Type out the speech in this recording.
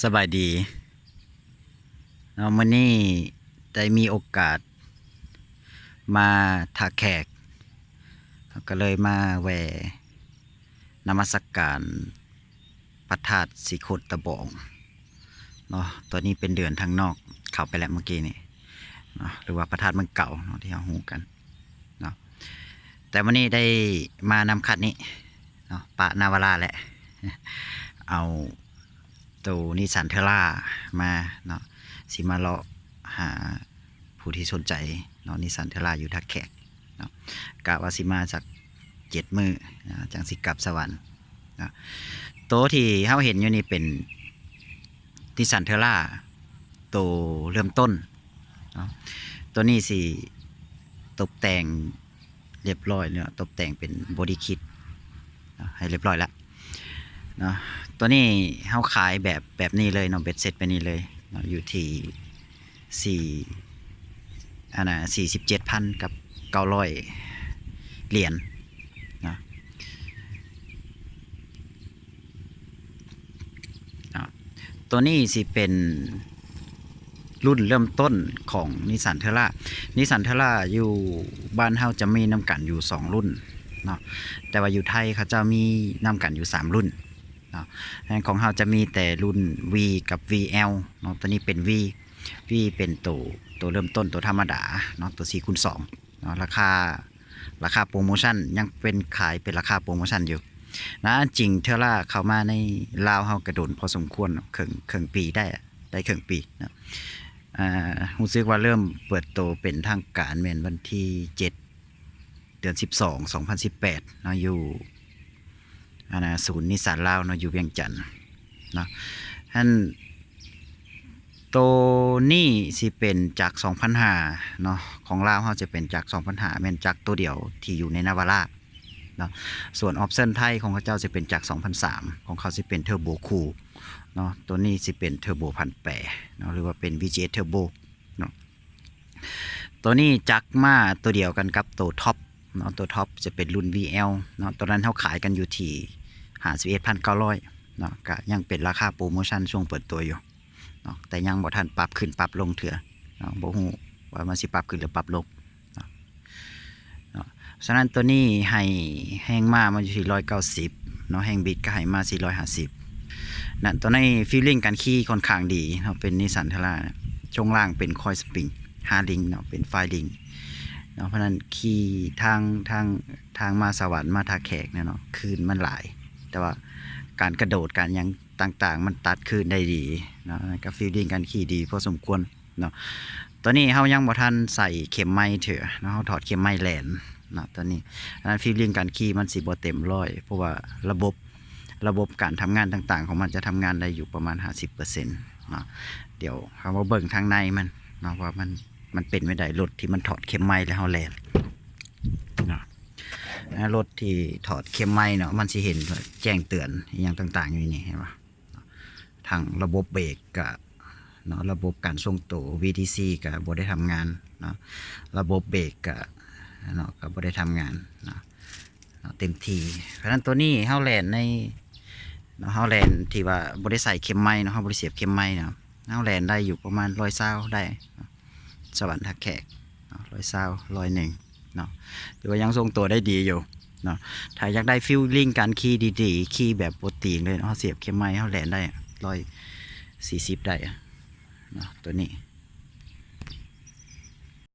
ສະບາຍດີເນາະ, ມື້ນີ້ໄດ້ມີໂອກາດມາທ່າແຂກ ເຮົາກໍເລີຍມາແວ່ນະມັດສະການພະທາດສີໂຄດຕະບອງເນາະ. ຕອນນີ້ເປັນເດືອນທາງນອກ ເຂົ້າໄປແລ້ວເມື່ອກີ້ນີ້ເນາະ ຫຼືວ່າພະທາດເມືອງເກົ່າເນາະ ທີ່ເຮົາຮູ້ກັນເນາະ. ແຕ່ມື້ນີ້ໄດ້ມານຳຄັດນີ້ເນາະ ປະນາວາລາແຫຼະ ເອົາໂຕນິສານເທີຣາມາເນາະ, ຊິມາເລາະຫາຜູ້ທີ່ສົນໃຈເນາະ ນິສານເທີຣາຢູ່ທ່າແຂກເນາະ. ກະວ່າຊິມາຈັກເຈັດມື້ນະ ຈັ່ງຊິກັບສະຫວັນເນາະ. ໂຕທີ່ເຮົາເຫັນຢູ່ນີ້ເປັນນິສານເທີຣາໂຕເລີ່ມຕົ້ນເນາະ. ໂຕນີ້ຊິຕົບແຕ່ງ ຮຽບຮ້ອຍເນາະ, ຕົບແຕ່ງເປັນບໍດີຄິດເນາະ ໃຫ້ຮຽບຮ້ອຍລະເນາະ. ຕົວນີ້ເຮົາຂາຍແບບ ແບບນີ້ເລີຍເນາະ, ເບັດເສັດໄປນີ້ເລີຍເນາະ, ຢູ່ທີ່ສີ່ ອັນນ່າ ສີ່ສິບເຈັດພັນກັບເກົ້າຮ້ອຍຫຼຽນເນາະ. ເນາະ ຕົວນີ້ຊິເປັນລຸ້ນເລີ່ມຕົ້ນຂອງນິສານເທີຣາ. ນິສານເທີຣາຢູ່ບ້ານເຮົາຈະມີນຳກັນຢູ່ສອງລຸ້ນເນາະ, ແຕ່ວ່າຢູ່ໄທເຂົາເຈົ້າມີນຳກັນຢູ່ສາມລຸ້ນເນາະ. ຂອງເຮົາຈະມີແຕ່ລຸ້ນວີກັບວີແອວເນາະ. ຕົວນີ້ເປັນວີ ວີເປັນໂຕ ໂຕເລີ່ມຕົ້ນ ໂຕທຳມະດາເນາະ, ໂຕສີ່ຄູນສອງເນາະ. ລາຄາ ລາຄາໂປຣໂມຊັນ ຍັງເປັນຂາຍເປັນລາຄາໂປຣໂມຊັນຢູ່ນະ. ອັນຈິງເທີຣາເຂົ້າມາໃນລາວເຮົາກະດົນພໍສົມຄວນເນາະ, ເຄິ່ງ ເຄິ່ງປີໄດ້ ໄດ້ເຄິ່ງປີເນາະ. ອ່າ ຮູ້ສຶກວ່າເລີ່ມເປີດໂຕເປັນທາງການແມ່ນວັນທີເຈັດ ເດືອນສິບສອງ ສອງພັນສິບແປດເນາະ, ຢູ່ ອັນນ່າ ສູນນິສານລາວເນາະ ຢູ່ວຽງຈັນເນາະ. ຫັ້ນ ໂຕນີ້ຊິເປັນຈັກສອງພັນຫ້າເນາະ, ຂອງລາວເຮົາຈະເປັນຈັກສອງພັນຫ້າ ແມ່ນຈັກໂຕດຽວທີ່ຢູ່ໃນນາວາລາເນາະ. ສ່ວນອອບຊັນໄທຂອງເຂົາເຈົ້າຊິເປັນຈັກສອງພັນສາມ, ຂອງເຂົາຊິເປັນເທີໂບຄູເນາະ. ໂຕນີ້ຊິເປັນເທີໂບຜັນແປເນາະ ຫຼືວ່າເປັນ ວີຈີເອັດ ເທີໂບເນາະ. ໂຕນີ້ຈັກມາໂຕດຽວກັນກັບໂຕທັອບເນາະ, ໂຕທັອບຈະເປັນລຸ້ນ ວີແອວ ເນາະ. ຕອນນັ້ນເຮົາຂາຍກັນຢູ່ທີ່ຫ້າສິບເອັດພັນເກົ້າຮ້ອຍເນາະ, ກະຍັງເປັນລາຄາໂປຣໂມຊັນຊ່ວງເປີດໂຕຢູ່ເນາະ, ແຕ່ຍັງບໍ່ທັນປັບຂຶ້ນປັບລົງເທື່ອເນາະ, ບໍ່ຮູ້ວ່າມັນຊິປັບຂຶ້ນຫຼືປັບລົງເນາະ. ເນາະ ສະນັ້ນໂຕນີ້ໃຫ້ແຮງມ້າມາຢູ່ທີ່ຮ້ອຍເກົ້າສິບເນາະ, ແຮງບິດກໍໃຫ້ມາສີ່ຮ້ອຍຫ້າສິບນະ. ໂຕນີ້ຟີລລິງການຂີ່ຂ້ອນຂ້າງດີເນາະ, ເປັນນິສານເທີຣາ ຊ່ວງລ່າງເປັນຄອຍສະປຣິງ ຫ້າລິງເນາະ, ເປັນຟາຍລິງເນາະ. ເພາະນັ້ນຂີ່ທາງ ທາງ ທາງມາສະຫວັນ ມາທ່າແຂກເນຍເນາະ ຄື້ນມັນຫຼາຍ, ແຕ່ວ່າການກະໂດດ ການຫຍັງຕ່າງໆ ມັນຕັດຄື້ນໄດ້ດີເນາະ, ກໍຟີລລິງການຂີ່ດີພໍສົມຄວນ ເນາະ. ຕອນນີ້ເຮົາຍັງບໍ່ທັນໃສ່ເຂັມໄມ້ເທື່ອເນາະ, ເຮົາຖອດເຂັມໄມ້ແລ່ນເນາະຕອນນີ້. ອັນນັ້ນຟີລລິງການຂີ່ມັນຊິບໍ່ເຕັມຮ້ອຍ ເພາະວ່າລະບົບ ລະບົບການທຳງານຕ່າງໆຂອງມັນຈະທຳງານໄດ້ຢູ່ປະມານຫ້າສິບເປີເຊັນເນາະ. ດຽວເຮົາມາເບິ່ງທາງໃນມັນເນາະ ວ່າມັນ ມັນເປັນແນວໃດ ລົດທີ່ມັນຖອດເຂັມໄມ້ແລ້ວເຮົາແລ່ນເນາະ. ລົດທີ່ຖອດເຂັມໄມ້ເນາະ ມັນຊິເຫັນແຈ້ງເຕືອນອີ່ຫຍັງຕ່າງໆຢູ່ນີ້ ເຫັນບໍ່? ທັງລະບົບເບຣກກະເນາະ ລະບົບການຊົງໂຕ ວີທີຊີ ກະບໍ່ໄດ້ທຳງານເນາະ, ລະບົບເບຣກກະເນາະ ກະບໍ່ໄດ້ທຳງານເນາະ ເນາະ ເຕັມທີ່. ເພາະນັ້ນໂຕນີ້ເຮົາແລ່ນໃນເນາະ ເຮົາແລ່ນທີ່ວ່າບໍ່ໄດ້ໃສ່ເຂັມໄມ້ເນາະ ເຮົາບໍ່ໄດ້ສຽບເຂັມໄມ້ເນາະ ເຮົາແລ່ນໄດ້ຢູ່ປະມານຮ້ອຍຊາວໄດ້ເນາະ ສະຫວັນທ່າແຂກເນາະ ຮ້ອຍຊາວ ຮ້ອຍໜຶ່ງ ເນາະ ຖືວ່າຍັງຊົງໂຕໄດ້ດີຢູ່ເນາະ. ຖ້າຢາກໄດ້ຟີລລິງການຂີ່ດີໆ ຂີ່ແບບບໍ່ຕີງເລີຍເນາະ ເຮົາສຽບເຂັມໄມ້ ເຮົາແລ່ນໄດ້ຮ້ອຍສີ່ສິບໄດ້ເນາະ ໂຕນີ້